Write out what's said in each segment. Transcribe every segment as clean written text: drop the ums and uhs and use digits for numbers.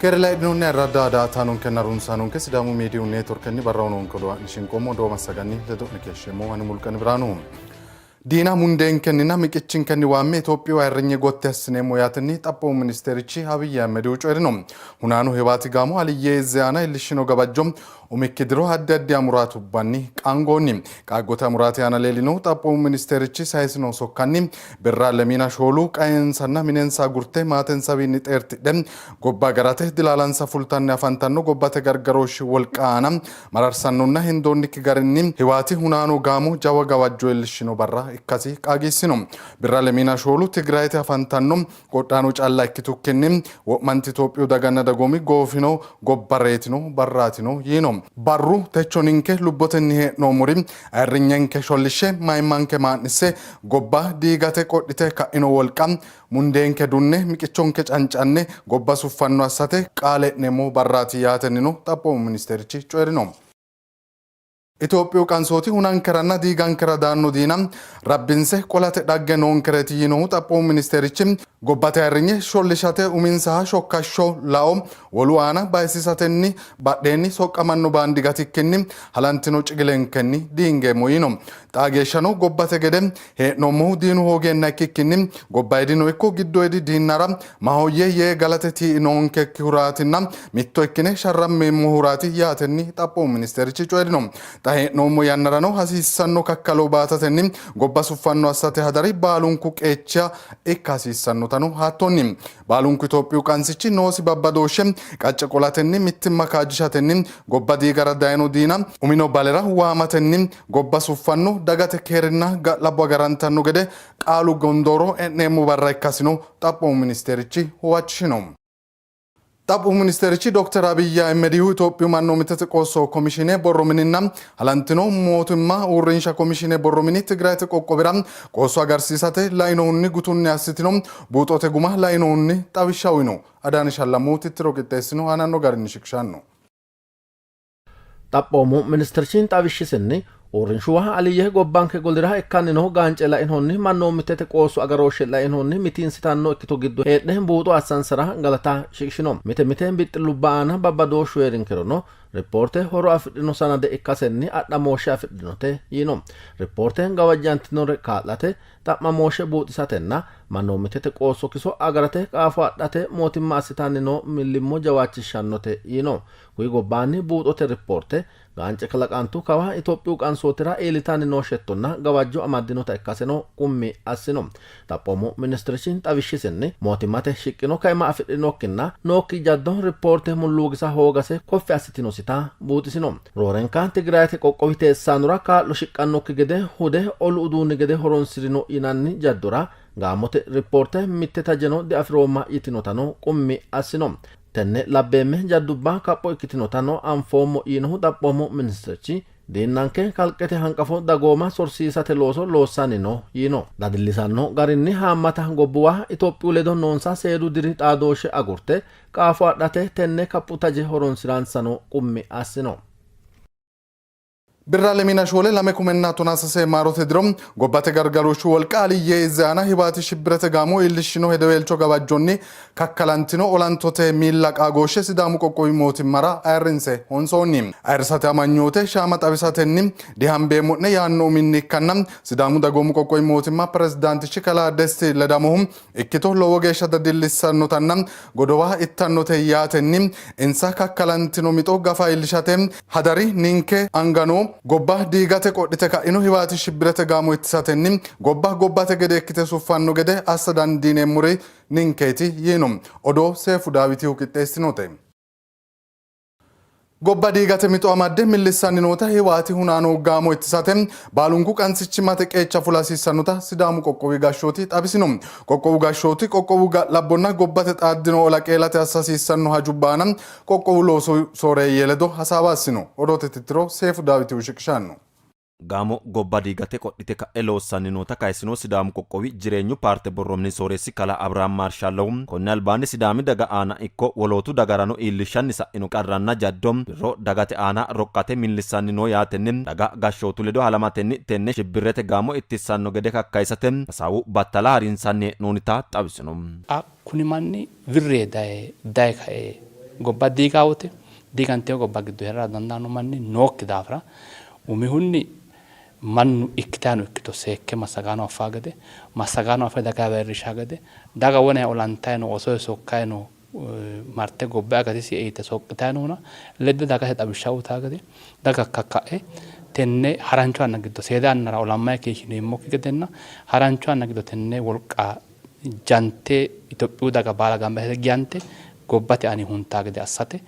Keere laydhinoonni ayirradda daa''ataanonkenna harunsaanonke Sidaamu Miidiyu Neetworkenni barraho noonke odoo ha'ne shinqoommo odoo massaganni ledo'ne keeshsheemmo ani Mulqani Biraanuhu. Diina mundeenkenninna miqichinkenni waamme Itophiyu ayirrinye gotti assineemmo yaatenni Xaphoomu Ministerichi Abiy Ahimedihu coyi'rino. Hunaano Hiwaati gaamo Aliyye Izze aana iillishshino gawajjo umikki diro addi addi amuraatubbanni qaangoonni. Qaaggote amuraati aana leellinohu Xaphoomu Ministerichi sayisino sokkanni, Birra lemiina shoolu qaensanna minensa agurte maatensawiinni xeertidhe gobba agarate dilaalansa fultanni afantanno gobbate gargarooshshi wolqa aana Mararsannonna hendoonnikki garinni Hiwaati hunaano gaamo jawa gawajjo iillishshino barra ikkasi qaagiissino. Birra lemiina shoolu Tigrayete afantanno qodhaano calla ikkitukkinni wo'manti Itophiyu daganna dagoomi goofino gobba reytino barraatino yiino. Barru techo ninke lubbotenni hee'noommori ayirrinyenke shollishshe, mayimmanke maa'nisse gobba diigate qodhite ka'ino wolqa Mundeenke dunne, miqichonke cancanne gobba suffanno assate qaale e'neemmo barraati yaatennino Xaphoomu ministeerchi coyi'rino. Itophiyu qansooti hunankeranna diigankera daanno diina rabbinse qolate dhagge noonkereeti yiinohu Xaphoomu ministeerichi, gobbate ayirrinye shollishate uminsaha shokkashsho lao wolu aana bayisiisatenni badheenni soqqamanno baandi gatikkinni halantino cigilenkenni diingeemmo yiino. Xaa geeshshano gobbate gede Hee'noommohu diinu hoogeenna ikkikkinni gobbayidino ikko giddoyidi diinnara maahoyye yee galate tii'i noonkekkihuraatinna mitto ikkine sharrammeemmohuraati yaatenni xaphoomu ministeerichi coyi'rino. Xa hee'noommo yannarano hasiissanno kakkalo baatatenni gobba suffanno assate hadari baalunku qeecha ikka hasiissannotano hattonni. Baalunku Itophiyu qansichi noosi babbadooshshe qacce qolatenni mittimma kaajjishatenni gobba diigara dayino diina umino balera waamatenni gobba suffanno, dagate keerinna ga'labbo agarantanno gede qaalu gondooro e'neemmo barra ikkasino Xaphoomu ministeerichi huwachishino. Xaphoomu ministeerichi Dokter Abiy Ahimedihu Itophiyu mannoomittete qoosso komishiine borro mininna halantino mootimma uurrinsha komishiine borro mini Tigrayete qoqqowira qoosso agarsiisate lainohunni gutunni assitino buuxote guma lainohunni xawishsha uyno. Adaane Shallamohu tittiro qixxeessino aananno garinni shiqishanno. Xaphoomu ministirchi xawishshisinni, uurrinshuwa aliyye gobbanke golira ikkanni noo gaance lainohunni mannoomittete qoosso agarooshshe lainohunni mitiinsitanno ikkito giddo heedhe buuxo assansara galata shiqishino. Mite mite bixxillubba aana babbadooshshu hee'rinkerono rippoorte horo afidhino sanade ikkasenni adhamooshshe afidhinote yiino. Rippoorte gawajjantinore kaa'late xa'mamooshshe buuxisatenna mannoomittete qoosso kiso agarate qaafo adhate mootimma assitanni noo millimmo jawaachishshannote yiino. Kuyi gobbaanni buuxote rippoorte gaance kalaqantu kawa Itophiyu qansootira iillitanni noo shettonna gawajjo amaddinota ikkaseno qummi assino. Xaphoomu ministirchi xawishshisinni, mootimmate shiqqino kaima afidhinokkinna nookki jaddo rippoorte mulluugisa hoogase koffi assitinosita buuxisino. Roorenka Tigrayete qoqqowi teessaanora kaa'lo shiqqannokki gede hude olu uduunni gede horonsi'rino yinanni jaddora gaamote rippoorte mitte tajeno diafi'roomma yitinotano qummi assino. Tenne labbeemme jaddubba kapho ikkitinotano anfoommo yiinohu Xaphoomu ministirchi, diinnanke kalqete hanqafo dagooma sorsiisate looso loossanni no yiino. Dadillisanno garinni haammata gobbuwa Itophiyu ledo noonsa seedu diri xaadooshshe agurte qaafo adhate tenne kaphu taje horonsi'ransano qummi assino. Birra lemiina shoole lame kumenna tonaa sase maarote diro gobbate gargarooshshu wolqa Aliyye Izze aana Hiwaati shibbirete gaamo iillishshino hedeweelcho gawajjonni kakkalantino olantote miilla qaagooshshe Sidaamu qoqqowi mootimmara ayirrinse honsoonni. Ayirrisate amanyoote shaama xawisatenni dihambeemmo'ne yaanno uminni ikkanna Sidaamu dagoomu qoqqowi mootimma pirezidaantichi kalaa Desti Ledamohu ikkito lowo geeshsha dadillissannotanna godowa ittannote yaatenni insa kakkalantino mixo gafa iillishate hadari ninke anga noo gobba diigate qodhite ka'ino Hiwaati shibbirete gaamo ittisatenni gobba gobbate gede ikkite suffanno gede assa dandiineemmori ninkeeti yiino. Odoo Seefu Daawitihu qixxeessinote. Gobba diigate mixo amadde millissanni noota Hiwaati hunaano gaamo ittisate baalunku qansichimmate qeecha fula hasiissannota Sidaamu qoqqowi gashshooti xawisino. Qoqqowu gashshooti qoqqowu ga'labbonna gobbate xaaddino ola qeelate assa hasiissanno hajubba aana qoqqowu loosu sooreeyye ledo hasaawa assino. Odoote tittiro Seefu Daawitihu shiqishanno. Gaamo gobba diigate qodhite ka'e loossanni noota kayisino Sidaamu qoqqowi Jireenyu paarte borro mini sooreessi kalaa Abrahaam Maarshallohu, konni albaanni Sidaami daga aana ikko wolootu dagarano iillishshanni sa'ino qarranna jaddo wirro dagate aana roqqate millissanni noo yaatenni daga gashshootu ledo halamatenni tenne shibbirrete gaamo ittissanno gede kakkayisate hasaawu battala harinsanni hee'noonnita xawisino. Xa kuni manni wirri yee daye daye kae Gobba diigaa wote diigantino gobba giddo hee'rara dandaanno manni nookki daafira umihunni mannu ikkitanni no ikkito seekke massagaano affaa gede, massagaano affe dagawa iillishaa gede, daga wonanni olantanni no, osoe sokkanni no, marte gobba'ya gatisie yite soqqitanni noona ledde dagate xawishsha uyitaa gede, daga kakka'e tenne harancho yanna giddo seeda yannara olammanni keeshshineemmokki gedenna harancho yanna giddo tenne wolqa jante Itophiyu daga baala gamba assite giyante gobbate ani huntaa gede assate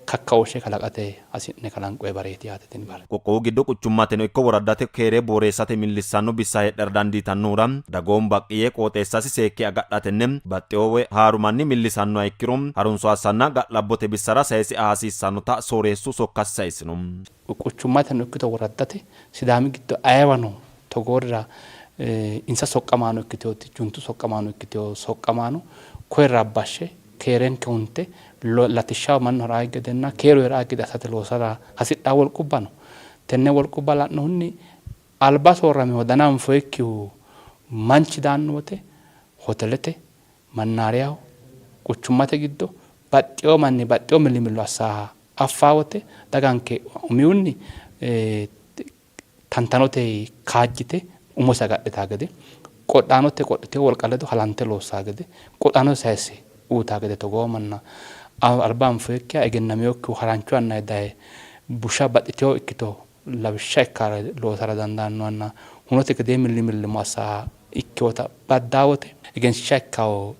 kakkaooshshe kalaqate hasi'ne kalanqoonni bareeti yaate tini bare. Qoqqowu giddo quchummateno ikko woraddate keere booreessate millissanno bissa heedhara dandiitannohura dagoomu baqqi yee qooxeessasi seekke agadhatenni baxxeewo woy haaru manni millisannoha ikkiro harunso assanna ga'labbote bissara sayise aa hasiissannota sooreessu sokkasi sayisino. Quchummateno ikkito woraddate Sidaami giddo ayeewano togoorira insa soqqamaano ikkitinoti juntu soqqamaano ikkitino soqqamaano koye rabbashshe keerenke hunte latishshaho mannu ha'raakki gedenna keeru hee'raakki gede assate loosara hasidhanno wolqubba no. Tenne wolqubba la'nohunni alba soorraminohu dana anfoyikkihu manchi daanno wote hotelete, mannaariyaho, quchummate giddo baxxeewo manni baxxeewo millimillo assaaha affaa wote daganke umihunni tantanote kaajjite umose agadhitaa gede, qodhaanote qodhitino wolqa ledo halante loossaa gede, qodhaanote sayisse uytaa gede togoo manna alba anfoyikkiha egennaminokkihu harancho yannanni daye busha baxxitino ikkito lawishsha ikkara loosara dandaannohanna hunote gedee millimillimmo assaha ikkinota baddaa wote egensiishsha ikkanno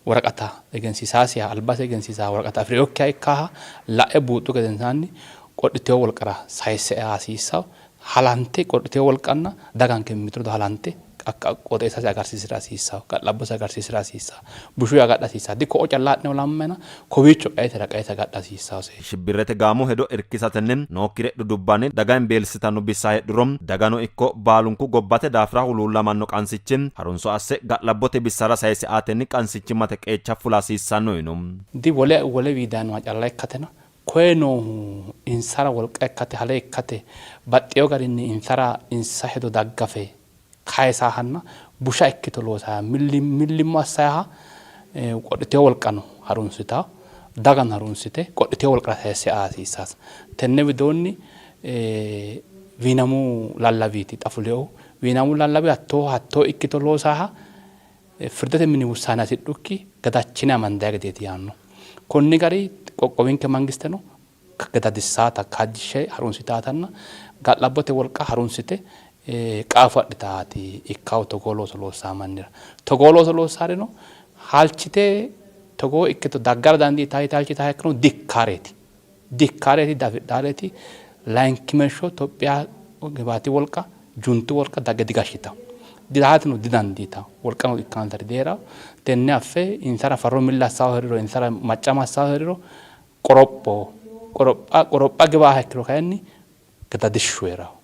woraqata egensiisaasiha albase egensiisaha woraqata afi'rinokkiha ikkaaha la'e buuxxu gedensaanni qodhitino wolqara sayisse aa hasiissanno. Halante qodhitino wolqanna daganke mimmitu ledo halante qooxeessase agarsiisi'ra hasiissanno, ga'labbose agarsiisi'ra hasiissanno, bushuwi agadha hasiissanno. Di ko'o calla ha'ne olammena kowiicho qaetera qaete agadha hasiissannose. Shibbirrete gaamo hedo irkisatenni nookkire dudubbanni daga hembeelsitanno bissa heedhuro dagano ikko baalunku gobbate daafira huluullamanno qansichi harunso asse ga'labbote bissara sayse aatenni qansichimmate qeecha fula hasiissanno yiino. Di wole wolewii dayinoha calla ikkatena Koye noohu insara wolqa ikkate, hale ikkate, baxxeewo garinni insara insa hedo daggafe kayisahanna busha ikkito loosaha millimmo assayaha qodhitewo wolqano harunsitawo, dagano harunsite qodhitewo wolqara sayisse aa hasiissasa. Tenne widoonni wiinamu lallawiiti xa fulinohu. Wiinamu lallawi hattooho hattoo ikkito loosaha firdete mini wussaane hasidhukki gadachine amandayi gedeeti yaanno. Konni gari qoqqowinke mangisteno gadadissaata kaajjishshe harunsitaatanna ga'labbote wolqa harunsite qaafo adhitaati ikkawo togoo looso loossaa mannira. Togoo looso loossaarino halchite togoo ikkito daggara dandiitaa yite halchitaa ikkiro dikkaareeti. Dikkaareeti diafidhaareeti. Layinkimeeshsho Itophiya giwaati wolqa Juntu wolqa dagge digashshitanno. Didaateno didandiitanno. Wolqano ikkansari dihee'ranno. Tenne affe insara farro milli assannohu hee'riro, insara maccama assannohu hee'riro qoropho qoropha qoropha giwaaha ikkiro kayinni gadadishshu hee'ranno.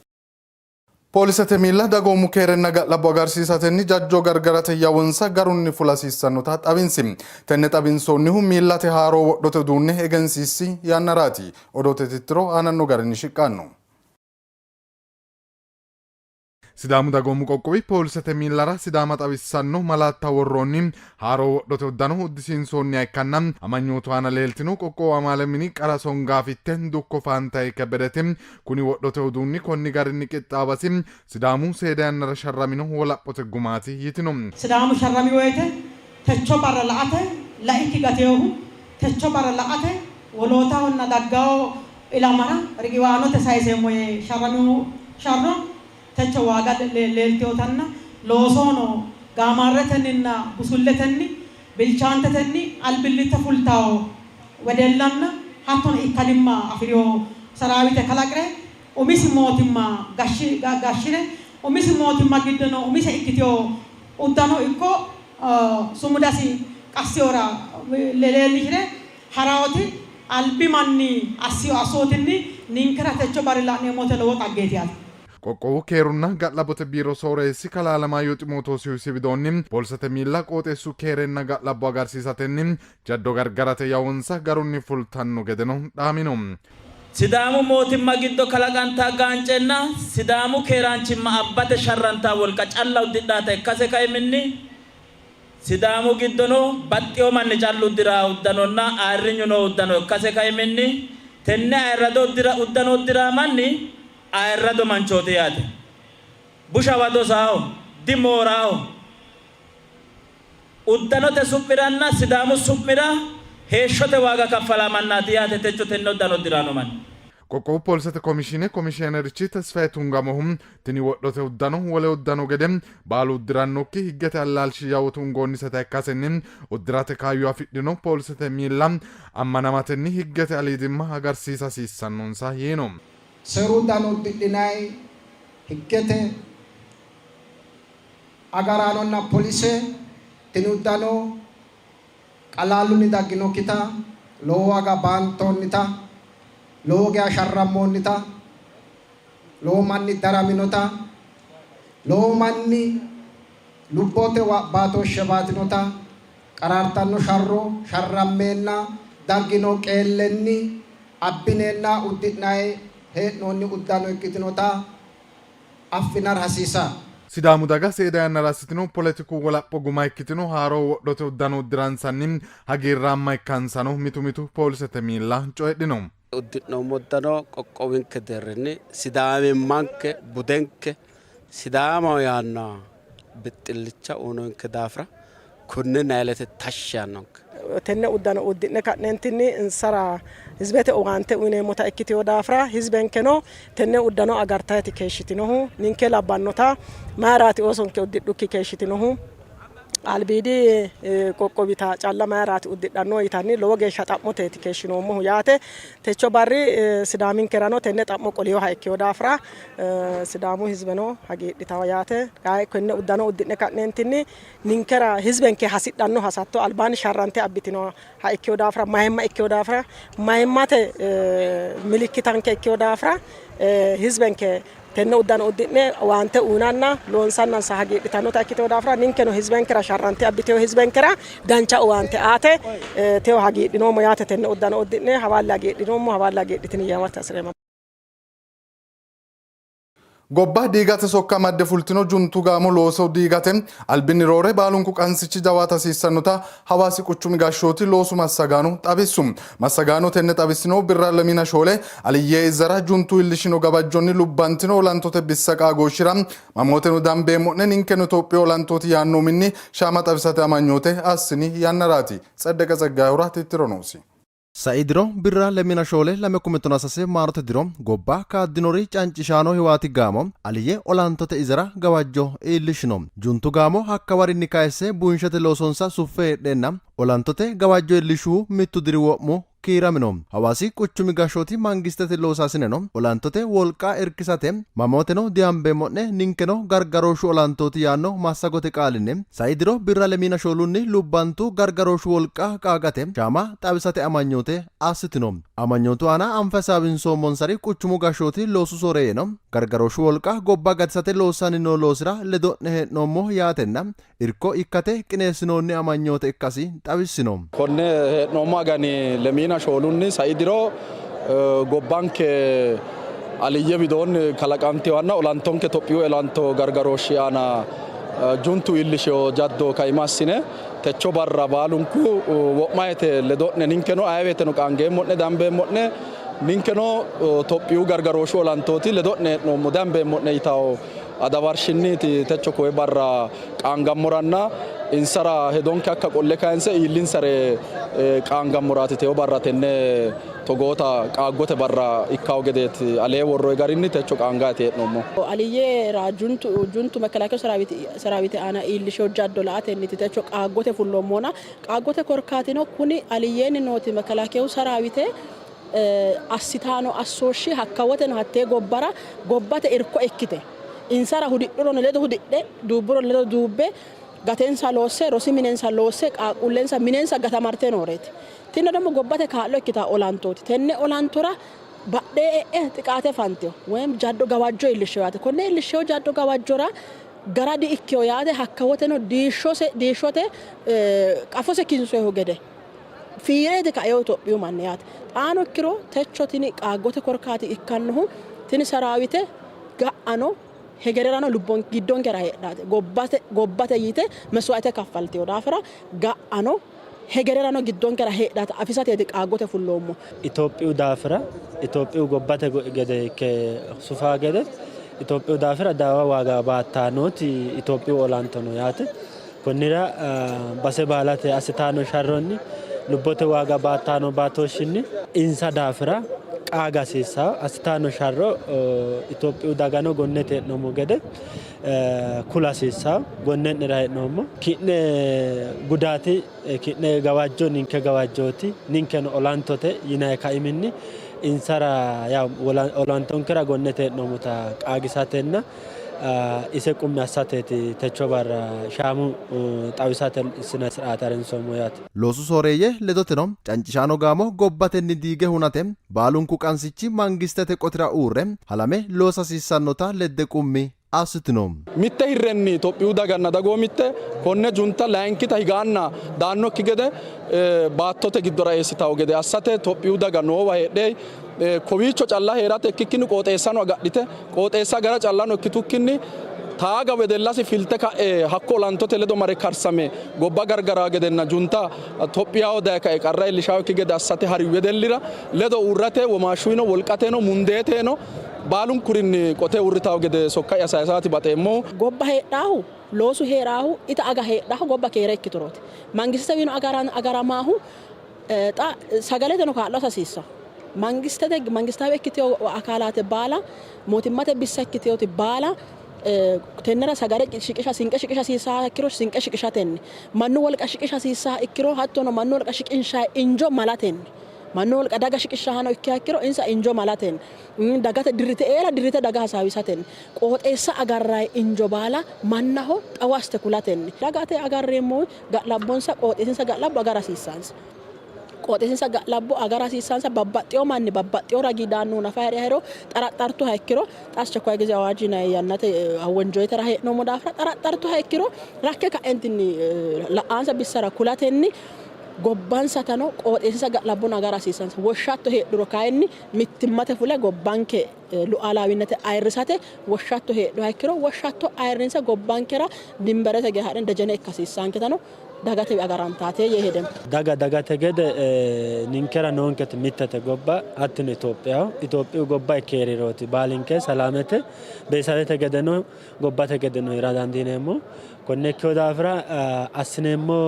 Poolisete miilla dagoomu keerenna ga'labbo agarsiisatenni jajjo gargarate yawonsa garunni fula hasiissannota xawinsi. Tenne xawinsoonnihu miillate haaroo wodhote uduunne egensiissi yannaraati. Odoote tittiro aananno garinni shiqqanno. Sidaamu Dagoomu Qoqqowi Poolisete miillara Sidaama xawissanno malaatta worroonni haaro wodhote uddano uddisiinsoonniha ikkanna amanyootu aana leeltino qoqqowu amaale mini qara songaafitte Dukko Faantaye Kebbedeti kuni wodhote uduunni konni garinni qixxaawasi Sidaamu seeda yannara sharramino wolaphote gumaati yitino. Sidaamu sharrami woyte techo barra la''ate laikki gatinohu techo barra la''ate wolootahonna daggawo ilamara riqiwaanote sayiseemmo yee sharramino sharro techo waaga leeltinotanna loosohono gaamaarretenninna busulletenni bilchaantetenni albillitte fultawo wedellanna hattono ikkadimma afi'rino saraawite kalaqi're umisi mootimma gashshire umisi mootimma giddono umise ikkitino uddano ikko sumudasi qassihura leellishire Haraooti albi manni assino assootinni ninkera techo barri la'neemmote lowo xaggeeti yaate. Qoqqowu Keerunna Ga'labbote Biiro Sooreessi Kalaa Alamaayyo Ximootoosihu isi widoonni, poolisete miilla qooxeessu keerenna ga'labbo agarsiisatenni jaddo gargarate yawonsa garunni fultanno gedeno dhaamino. Sidaamu mootimma giddo kalaqantanno gaancenna Sidaamu keeraanchimma abbate sharrantanno wolqa calla uddidhannota ikkase kaiminni, Sidaamu giddono baxxeewo manni callu uddi'raa uddanonna ayirrinyu noo uddano ikkase kaiminni tenne ayirrado uddano uddi'raa manni ayirrado manchooti yaate. Bushawa dosaaho, dimooraaho. Uddanote su'miranna Sidaamu su'mira heeshshote waaga kaffalaa mannaati yaate techo tenne uddano uddi'raano manni. Qoqqowu Poolisete Komishiine Komishiinerichi Tesfaye Tungamohu, tini wodhote uddano wole uddano gede baalu uddirannokki higgete allaalshi yawo tungoonniseta ikkasenni uddirate kaayyo afidhino poolisete miilla ammanamatenni higgete aliidimma agarsiisa hasiissannonsa yiino. Seeru uddano uddidhinanni higgete agaraanonna polise tini uddano qalaalunni dagginokkita, lowo waaga baantoonnita, lowo geya sharrammoonnita, lowo manni daraminota, lowo manni lubbote baatooshshe baatinota qaraartanno sharro sharrammeenna daggino qeellenni abbineenna uddi'nanni hee'noonni uddano ikkitinota affinara hasiisanno. Sidaamu daga seeda yannara assitino poletiku wolapho guma ikkitino haaro wodhote uddano uddiransanni hagiirraamma ikkansano mitu mitu poolisete miilla coyidhino. Uddi'noommo uddano qoqqowinke deerrinni Sidaamimmanke, budenke Sidaamaho yaanno bixxillicha uyinonke daafira konne Nayilete tashshi yaannonke. Tenne uddano uddi'ne ka'neentinni insara hizibete owaante uyineemmota ikkitino daafira hizibenkeno tenne uddano agartayti keeshshitinohu. Ninke labbannota mayiraati oosonke uddidhukki keeshshitinohu? Albiidi qoqqowita calla mayiraati uddidhanno yitanni lowo geeshsha xa'moteeti keeshshinoommohu yaate. Techo barri Sidaaminkerano tenne xa'mo qolinoha ikkino daafira Sidaamu hizibeno hagiidhitawo yaate. Kayi konne uddano uddi'ne ka'neentinni ninkera hizbenke hasidhanno hasatto albaanni sharrante abbitinoha ikkino daafira mayimma ikkino daafira mayimmate milikkitanke ikkino daafira hizbenke tenne uddano uddi'ne owaante uynanna loonsannansa hagiidhitannota ikkitino daafira ninkeno hizbenkera sharrante abbitino hizbenkera dancha owaante aate teyo hagiidhinoommo yaate. Tenne uddano uddi'ne hawalle hagiidhinoommo, hawalle hagiidhitini yeemate hasireemma. Gobba diigate sokka amadde fultino juntu gaamo looso diigate albinni roore baalunku qansichi jawaata hasiissannota Hawaasi quchumi gashshooti loosu massagaano xawissu. Massagaano tenne xawissinohu Birra Lemina Shoole Aliyye Izara juntu iillishino gawajjonni lubbantino olantote bissa qaagooshshira mamooteno dambeemmo'ne ninkeno Itophiyu olantooti yaanno uminni shaama xawisate amanyoote assini yannaraati. Tseddeqe Tseggayehura tittiro noosi. Sai diro birra lemina shoole lame kume tona sase maarote diro gobba kaaddinori cancishaano Hiwaati gaamo Aliyye olantote izera gawajjo iillishshino. Juntu gaamo hakkawarinni kayisse bunshete loosonsa suffe heedheenna olantote gawajjo iillishshuhu mittu diri wo'mu kiiramino. Hawaasi quchumi gashshooti mangistete loosaasineno olantote wolqa irkisate mamooteno dihambeemmo'ne ninkeno gargarooshshu olantooti yaanno massagote qaalinni Sai diro birra lemiina shoolunni lubbantu gargarooshshu wolqa qaagate shaama xawisate amanyoote assitino. Amanyootu aana anfe hasaawinsoommonsari quchumu gashshooti loosu sooreeyyeno gargarooshshu wolqa gobba gatisate loossanni noo loosira ledo'ne hee'noommo yaatenna irko ikkate qineessinoonni amanyoote ikkasi xawissino. Konne hee'noommo agani lemiina shoolunni sai diro gobbanke aliyye widoonni kalaqantinohanna olantonke Tophiyu olanto gargarooshshi aana Juntu iillishino jaddo kaima assine techo barra baalunku wo'mayete ledo'ne ninkeno ayeeweteno qaangeemmo'ne, dambeemmo'ne, ninkeno Tophiyu gargarooshshu olantooti ledo'ne hee'noommo, dambeemmo'ne yitawo adawarshinniiti techo koye barra qaangammoranna insara hedonke hakka qolle kayinse iillinsare qaangammoraati teyo barra tenne togoota qaaggote barra ikkawo gedeeti alee worroyi garinni techo qaangaati hee'noommo. Aliyyera juntu juntu mekkelakeyu seraawiti seraawite aana iillishino jaddo la''atenniti techo qaaggote fulloommohuna qaaggote korkaatino kuni aliyyeenni nooti mekkelakeyu seraawite assitano assooshshi hakkawoteno hattee gobbara gobbate irko ikkite insara hudidhurono ledo hudidhe duubburono ledo duubbe gatensa loosse rosi minensa loosse qaaqquullensa minensa gatamarte nooreeti. Tini ደግሞ gobbate kaa'lo ikkitanno olantooti. Tenne olantora badhee e'e xiqaate fantino woyim jaddo gawajjo iillishshino yaate. Konne iillishshino jaddo gawajjora gara di''ikkino yaate. Hakkawoteno diishshose diishshote qafose kinsoyihu gede fiireeti kaino Itophiyu manni yaate. Xaano ikkiro techo tini qaaggote korkaati ikkannohu tini saraawite ga'ano Hegererano lubbon giddonkera heedhaate. Gobbate gobbate yite meswaete kaffaltino daafira ga'ano hegererano giddonkera heedhaate afisateeti qaaggote fulloommo. Itophiyu daafira, Itophiyu gobbate gede ikke sufaa gede Itophiyu daafira daawa waaga baattannoti Itophiyu olanto no yaate. Konnira base baalate assitanno sharronni lubbote waaga baattanno baatooshshinni insa daafira qaaga hasiissanno. Assitanno sharro Itophiyu dagano gonnete hee'noommo gede kula hasiissanno. Gonne'nera hee'noommo. Ki'ne gudaati, ki'ne gawajjo ninke gawajjooti, ninkeno olantote yinanni kaiminni insara yaw olantonkera gonnete hee'noommota qaagisatenna ise qummi assateeti techo barra shaamu xawisate sine siraate harinsoommo yaate. Loosu sooreeyye ledoteno cancishaano gaamo gobbatenni diige hunate baalunku qansichi mangistete qotira uurre halame loosa hasiissannota ledde qummi assitino. Mitte hirrenni Itophiyu daganna dagoomitte konne junta layinkita higaanna daannokki gede baattote giddora eessitanno gede assate Itophiyu daga noowa heedhe kowiicho calla hee'rate ikkikkinni qooxeessano agadhite qooxeessa agara callano ikkitukkinni taaga wedellasi filte ka'e hakko olantote ledo mare karsame gobba gargara gedenna junta Tophiyaho daye kae qarra iillishaakki gede assate hari wedellira ledo uurrate womaashshuyino wolqateno mundeeteno baalunkurinni qote uurritawo gede sokka'ya sayisaati baxeemmohu. Gobba heedhaahu, loosu hee'raahu, ita aga heedhaahu gobba keere ikkiturooti. Mangistetewiino agaramaahu xa sagaleteno kaa'lo hasiissanno. Mangistete mangistaawe ikkitino akalaate baala mootimmate bissa ikkitinoti baala tennera sagale shiqisha sinqe shiqisha hasiissaha ikkiro sinqe shiqishatenni mannu wolqa shiqisha hasiissaha ikkiro hattono mannu wolqa shiqinshayi injo malatenni mannu wolqa daga shiqishshahano ikkiha ikkiro insa injo malatenni dagate dirrite eela dirrite daga hasaawisatenni qooxeessa agarrayi injo baala mannaho xawo assite kulatenni dagate agarreemmohu ga'labbonsa qooxeessinsa ga'labbo agara hasiissansa. Qooxeessinsa ga'labbo agara hasiissansa babbaxxewo manni babbaxxewo ragi daannohu nafa hee'riha hee'ro xaraxxartuha ikkiro xa aschekwaye gize awaaji yinanni yannate wonjoyitera hee'noommo daafira xaraxxartuha ikkiro rakke ka'entinni la'ansa bissara kulatenni gobbansatano qooxeessinsa ga'labbona agara hasiissansa. Woshshatto heedhuro kayinni mittimmate fule gobbanke lu'alawinnete ayirrisate woshshatto heedhuha ikkiro woshshatto ayirrinse gobbankera dimberete geeshsha hadhe dejene ikka hasiissaanketano dagate agarantaate yee hedeemmo. Daga dagate gede ninkera noonketi mittete gobba hattino Itophiyaho. Itophiyu gobba ikke hee'rirooti baalinke salaamete beesawete gedeno gobbate gedeno hee'ra dandiineemmo. Konne ikkino daafira assineemmo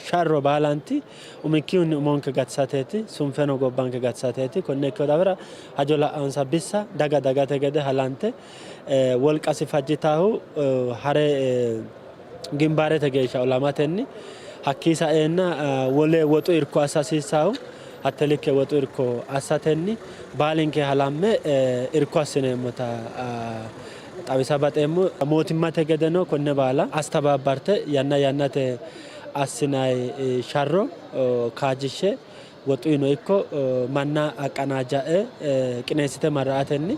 sharro baalanti umikkihunni umonke gatisateeti, sunfeno gobbanke gatisateeti. Konne ikkino daafira hajo la'ansa bissa daga dagate gede halante wolqasi fajjitahu hare gimbaarete geeshsha olamatenni hakkii saeenna wole woxu irko assa hasiissahu hatte likke woxu irko assatenni baalinke halamme irko assineemmota xawisa baxeemmo. Mootimmate gedeno konne baala astabaabarte yanna yannate assinanni sharro kaajjishshe woxuyino ikko manna aqqanaajja'e qineessite marra'atenni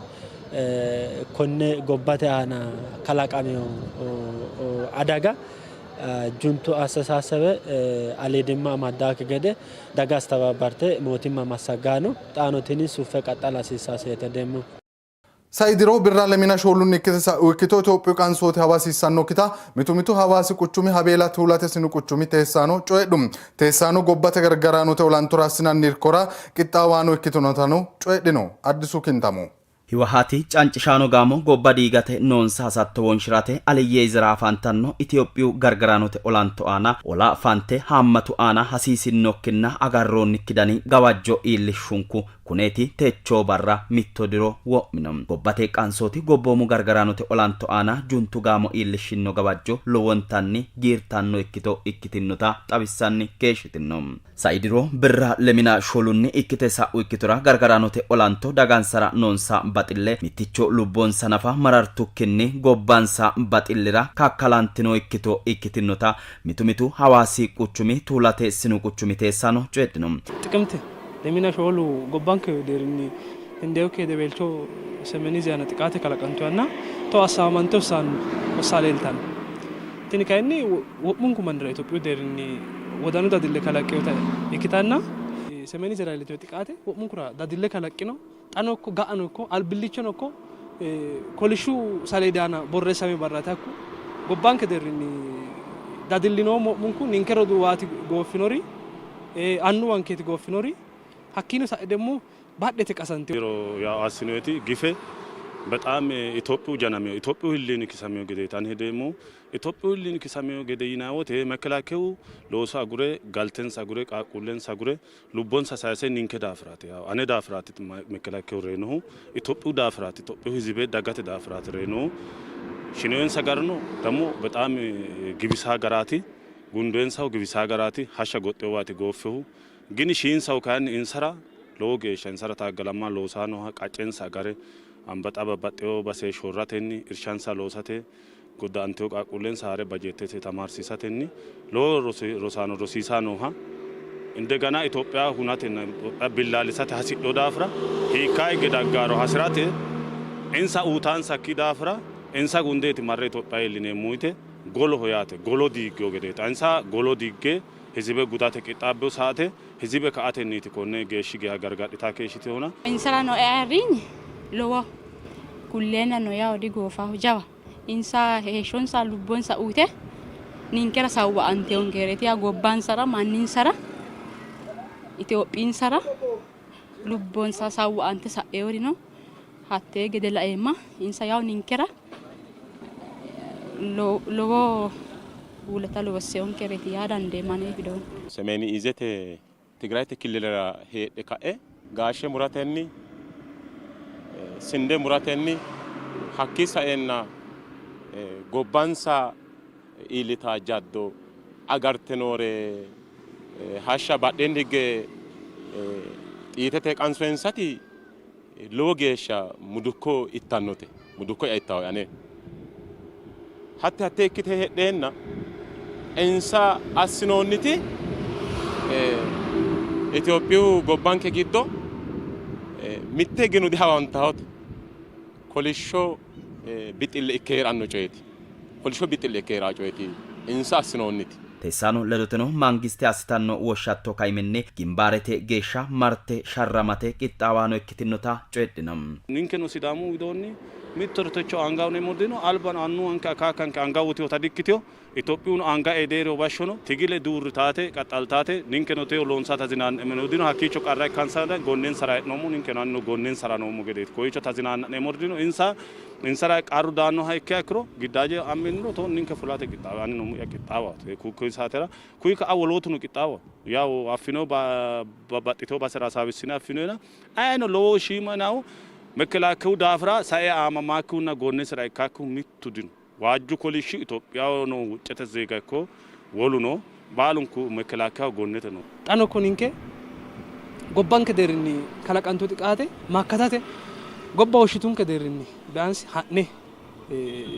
konne gobbate aana kalaqamino adaga juntu astesaasebe aliidimma amaddaakki gede daga astabaabarte mootimma massaggaano xaano tini suffe qaxxala hasiissase yee hedeemmo. Sai diro birra lemina shoolunni ikkite sa'u ikkito Itophiyu qansooti hawa hasiissannokkita mitu mitu Hawaasi quchumi Habeela Tuulate sinu quchumi teessaano coyidhu. Teessaano gobbate gargaraanote olantora assinanni irkora qixxaawaano ikkitinotano coyidhino. Addisu Kintamo. Hiwahaati cancishaano gaamo gobba diigate noonsa hasatto wonshi'rate Aliyye Izira afantanno Itophiyu gargaraanote olanto aana ola fante haammatu aana hasiisinnokkinna agarroonnikki dani gawajjo iillishshunku Kuneeti techoo barra mitto diro wo'mino. Gobbate qansooti gobboomu gargaraanote olanto aana juntu gaamo iillishshinno gawajjo lowontanni giirtanno ikkito ikkitinnota xawissanni keeshshitinno. Sai diro birra lemina shoolunni ikkite sa'u ikkitora gargaraanote olanto dagansara noonsa baxille mitticho lubbonsa nafa marartukkinni gobbansa baxillira kakkalantino ikkito ikkitinnota mitu mitu Hawaasi quchumi Tuulate sinu quchumi teessaano coyidhino. Xiqimte Lemina shoolu gobbanke deerrinni hendeewokki hedeweelcho Semenizi aana xiqaate kalaqantu yanna to assaamante hossa leeltanno. Tini kayinni wo'munku mannira Itophiyu deerrinni wodanu dadille kalaqqinota ikkitanna Semenizera iillitino xiqaate wo'munkura dadille kalaqqino. Xano ikko ga'ano ikko albillichono ikko Kolishshu saleedi aana borreessami barraati hakku. Gobbanke deerrinni dadillinoommo wo'munku ninke roduuwaati gooffinori, annuwankeeti gooffinori, hakkiino sa'e demmo badhete qasantino. Diro yawo assinoyiti gife bexaam Itophiyu janamino Itophiyu hilliini kisamino gedeeti ani hedeemmohu. Itophiyu hilliini kisamino gede yinanni wote mekelaakeyu looso agure galtensa agure qaaqquullensa agure lubbonsa sayise ninke daafiraati yawo ane daafiraati mekelaakeyu reyinohu Itophiyu daafiraati Itophiyu hizibe dagate daafiraati reyinohu. Shinoyensa garino damo bexaam giwisaa garaati gundoyensahu giwisaa garaati hashsha goxxeyowaati gooffehu. Gini shiinsahu kayinni insara lowo geeshsha insara taaggalamma loosannoha qaccensa agare ambaxa babbaxxewo base shorratenni irshansa loosate godda'antewo qaaqquullensa haare bajeettete tamaarsiisatenni lowo rosaano rosiisanni nooha indegana Itophiya hunatenna Itophiya billaallisate hasidhino daafira hiikka higge daggaaro hasi'rate insa uutaansakki daafira insa gundeeti marre Itophiya iillineemmo yite goloho yaate golo diiggewo gedeeti insa golo diigge Hizibe gudate qixxaabbino saate hizibe ka''atenniiti konne geeshshi geya gargadhitanni keeshshitinohuna. Insara noo ayirrinyi lowoho, kulleennano yawo digoofaho jawa. Insa heeshshonsa lubbonsa uyite ninkera sawwa'anteonkereeti yawo gobbansara manninsara Itiyophiyinsara lubbonsa sawwa'ante sa'eori no hattee gede laeemma. Insa yawo ninkera lowo wulata loosseonkereeti yaa dandeemma ane widoonni. Semeeni Iizete Tigrayete killilera heedhe ka'e gaashe muratenni, sinde muratenni hakkii saenna gobbansa iillita jaddo agarte noore hashsha badheenni higge xiitete qansoyensati lowo geeshsha mudukko ittannote. Mudukko'ya ittawoe ane. Hatte hatte ikkite heedheenna insa assinoonniti Itophiyu gobbanke giddo mitte higeno dihawantawote. Kolishsho bixxille ikke hee'ranno coyeeti. Kolishsho bixxille ikke hee'ranno coyeeti insa assinoonniti. Teessaano ledoteno mangiste assitanno woshshatto kaiminni gimbaarete geeshsha marte sharramate qixxaawaano ikkitinota coyidhino. Ninkeno Sidaamu widoonni mittore techo anga uneemmori dino, albano annuwanke akaakkanke anga utinota dikkitino, Itophiyuno anga ee deerino bashshono tigile duurritate qaxxaltate ninkeno teyo loonsata zinaanneemmori dino, hakkiicho qarra ikkansara gonnensara hee'noommo, ninkeno anino gonnensara noommo gedeeti, kowiicho tazinaanna'neemmori dino, insa Insara qarru daannoha ikkiha ikkiro, giddaaje amminiro to ninke fulate qixxaawa, anino umi'ya qixxaawaho kuyi saatera, kuyi ka'a wolootuno qixxaawaho. Yawo affino babbaxxitino basera hasaawissine affinoyina ayino lowo shiima yinaahu mekkelaakkeyu daafira sae aamamaakkihunna gonnesira ikkaakkihu mittu dino. Waajju kolishshu Itophiyaho noo wuccete zeega ikko woluno baalunku mekkelaakkeyaho gonnete no. Xano ko ninke gobbanke deerrinni kalaqantu xiqaate maakkatate gobba woshshitunke deerrinni biyaansi ha'ne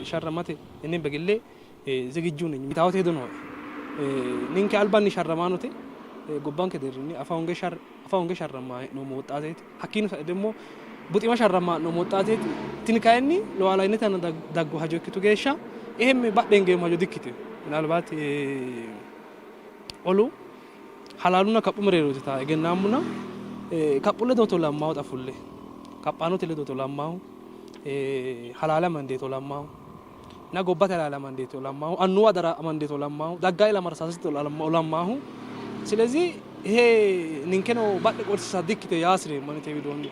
sharramate inni begille zigijju neny yitawote hedo nooe. Ninke albanni sharramaanote gobbanke deerrinni afa hoonge afa hoonge sharramma hee'noommo woxxaateeti. Hakkiino sae demmo buxima sharramma hee'noommo woxxaateeti. Tini kayinni lu'aalawinnete aana daggu hajo ikkitu geeshsha ehemme badhe hingeemmo hajo dikkitino. Minaalbaati olu halaalunna kaphu mereerooti ta egennaammuna kaphu ledo tolammahu xa fulle kaphaanote ledo tolammahu halaale amandeeti olammahu na gobbate halaale amandeeti olammahu annuwa dara amandeeti olammahu dagga ilamara sasite olammahu silezi ይሄ ninkeno badhe qolsiisa dikkite yaasireemmo anite widoonni.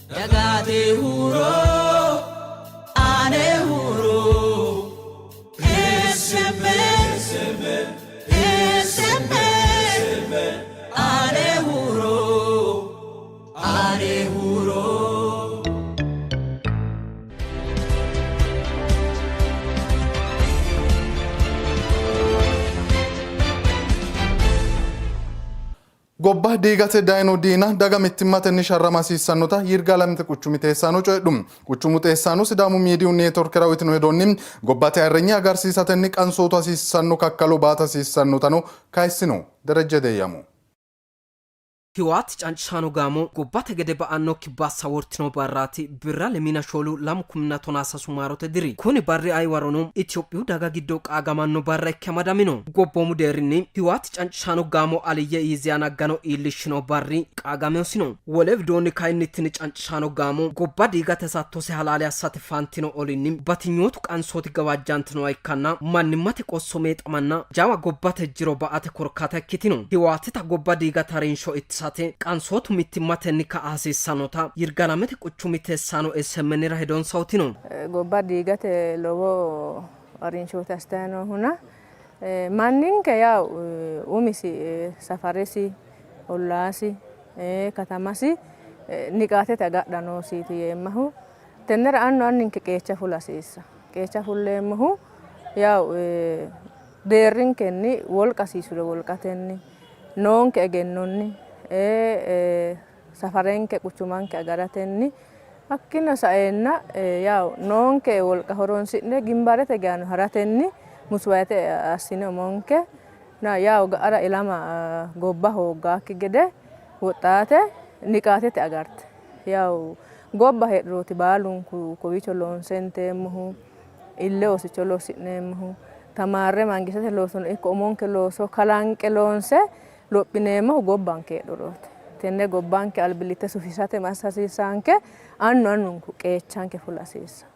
Dagate huuro ane huuro SMN SMN ane huuro ane huuro. Gobba diigate dayino diina daga mittimmatenni sharrama hasiissannota Yirgaalamete quchumi teessaano coyidhu. Quchumu teessaano Sidaamu Miidiyu Neetworkera uyitino hedonni gobbate ayirrinye agarsiisatenni qansootu hasiissanno kakkalo baata hasiissannotano kayissino. Derejje Deyyamo. Hiwaati cancishaano gaamo gobbate gede ba'annokki bassa wortino barraati Birra lemiina shoolu lamu kuminna tonaa sasu maarote diri. Kuni barri aywarono Itophiyu daga giddo qaagamanno barra ikke amadamino. Gobboomu deerrinni Hiwaati cancishaano gaamo Aliyye Iiziyaana gano iillishshino barri qaagame hosino. Wole widoonni kayinni tini cancishaano gaamo gobba diigate hasattose halaale assate fantino olinni batinyootu qansooti gawajjantinoha ikkanna mannimmate qosso meexamanna jawa gobbate jiro ba''ate korkaata ikkitino. Hiwaatita gobba diigate harinsho ittisate qansootu mittimmatenni ka'a hasiissannota Yirgaalamete quchumi teessaano SMNra hedonsa uytino. Gobba diigate lowo harinshooti assitanni noohuna manninke yawu umisi safaresi, ollaasi, katamasi niqaatete agadha noosiiti yeemmahu. Tennera annu anninke qeecha fula hasiissa. Qeecha fulleemmohu yawu deerrinkenni wolqa hasiissuro wolqatenni, noonke egennonni, safarenke quchumanke agaratenni hakkiino saeenna yawu noonke wolqa horonsi'ne gimbarete geano haratenni muswayite assine umonke yawu ga'ara ilama gobba hooggaakki gede woxxaate niqaatete agarte yawu gobba heedhurooti baalunku kowiicho loonse inteemmohu, ille oosicho lossi'neemmohu, tamaarre mangistete loosono ikko umonke looso kalanqe loonse lophineemmohu gobbanke heedhurooti. Tenne gobbanke albillitte sufisate ma assa hasiissaanke? Annu annunku qeechanke fula hasiissa.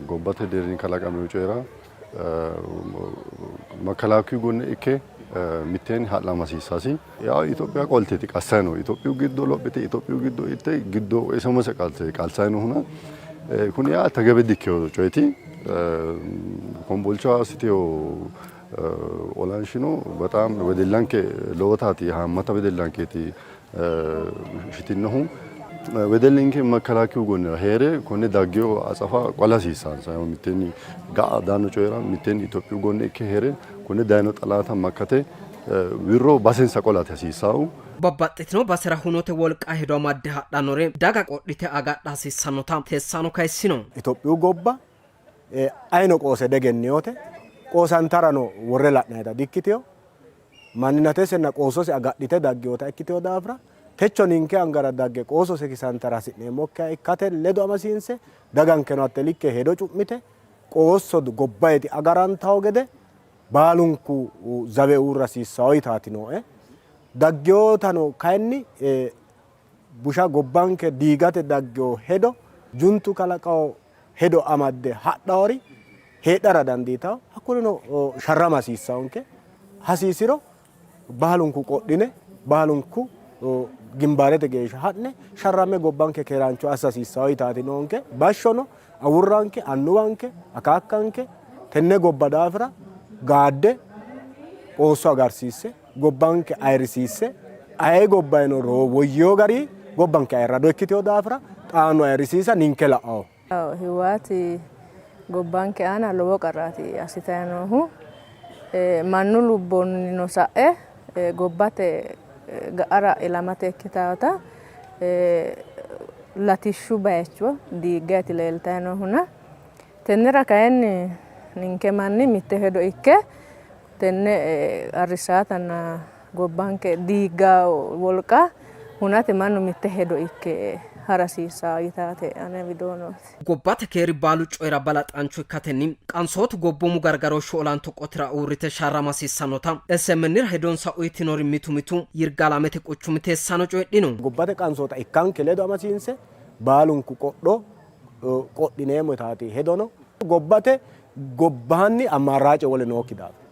Gobbate deerrinni kalaqamino coyira makalaakiyu gonne ikke mitteenni ha'lama hasiissasi. Yaa Itophiya qolteeti qassayi no. Itophiyu giddo lophite Itophiyu giddo itte giddo isamase qalte qalsayi noohuna kuni yaa tagabe dikkino coyeti. Kombolcha assiteyo olanshino በጣም wedellanke lowotaati haammata wedellankeeti shitinnohu. Wedellinke makalaakiyu gonnira heere konne daggeyo atsafa qola hasiissansa. Mitteenni ga'a daanno coyira mitteenni Itophiyu gonne ikke heere konne dayino xalaata makkate wirro basensa qolate hasiissahu. Babbaxxitino basera hunote wolqa hedo amadde hadhannore daga qodhite agadha hasiissannota teessaano kayissino. Itophiyu gobba ayino qoose degenninote, qoosantarano worre la'nannita dikkitino. Manninatesenna qoossose agadhite dagginota ikkitino daafira techo ninke angara dagge qoossose kisantara hasi'neemmokkiha ikkate ledo amasiinse dagankeno hatte likke hedo cu'mite qoosso gobbayidi agarantawo gede baalunku zawe uurra hasiissawo yitaati nooe. Dagginotano kayinni busha gobbanke diigate daggino hedo juntu kalaqawo hedo amadde hadhawori heedhara dandiitawo. Hakkurino sharrama hasiissawonke. Hasiisiro baalunku qodhine baalunku gimbaarete geeshsha ha'ne sharramme gobbanke keeraancho assa hasiissawo yitaati noonke. Bashshono awurranke, annuwanke, akaakkanke tenne gobba daafira gaadde qoosso agarsiisse gobbanke ayirrisiisse aye gobbayino woyyewo gari gobbanke ayirrado ikkitewo daafira xaano ayirrisiisa ninke la'awo. Hiwaati gobbanke aana lowo qarraati assitayi noohu. Mannu lubbonnino sa'e gobbate ga'ara ilamate ikkitawota latishshu bayicho diiggayti leeltayi noohuna tennera kayinni ninke manni mitte hedo ikke tenne qarrissaatanna gobbanke diigga wolqa hunate mannu mitte hedo ikke hara hasiissaa yitaate ane widoo nooti. Gobbate keeri baalu coyira balaxaancho ikkatenni qansootu gobboomu gargarooshshu olanto qotira uurrite sharrama hasiissannota SMNra hedonsa uytinori mitu mitu Yirgaalamete quchumi teessaano coyidhino. Gobbate qansoota ikkanke ledo amasiinse baalunku qodho qodhineemmo yitaati hedono. Gobbate gobbaanni ammaarraace wole nookki daafira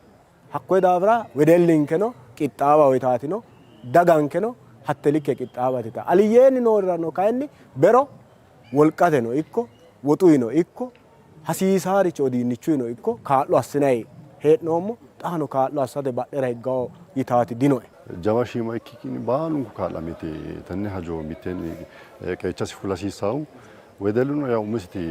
hakkoye daafira wedellinkeno qixxaawaho yitaatino, dagankeno hatte likke qixxaawate yitaati. Aliyyeenni noorirano kayinni bero wolqateno ikko woxuyino ikko hasiisaaricho udiinnichuyino ikko kaa'lo assinayi hee'noommo, xaano kaa'lo assate badhera higgawo yitaati dinoe. Jawa shiima ikkikkinni baalunku kaa'lameti tenne hajo mitteenni qeechasi fula hasiissaahu. Wedelluno yaa umisiti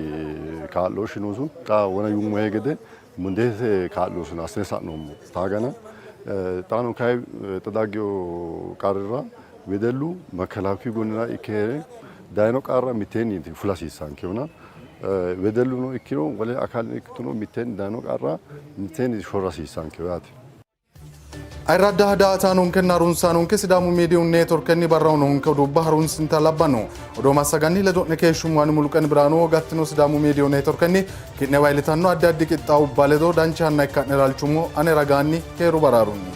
kaa'looshshi noosu. Xa wona yuummohe gede mundeete kaa'looshshino assine sa'noommo taagana. Xaano kayi xa daggino qarrira wedellu makalaakiyu gonnira ikke hee're dayino qarra mitteenniiti fula hasiissaankehuna. Wedelluno ikkiro wole akaalino ikkituno mitteenni dayino qarra mitteenni shorra hasiissaankeho yaate. Ayirradda daa''ataanonkenna harunsaanonke Sidaamu Miidiyu Neetworkenni barraho noonke oduubba harunsinta labbanno. Odoo massaganni ledo'ne keeshshummo ani Muluqen Biraanu gattino Sidaamu Miidiyu Neetworkenni ki'newa iillitanno addi addi qixxaawubba ledo dancha yanna ikka'nera halchummo ane ragaanni keeru baraarunni.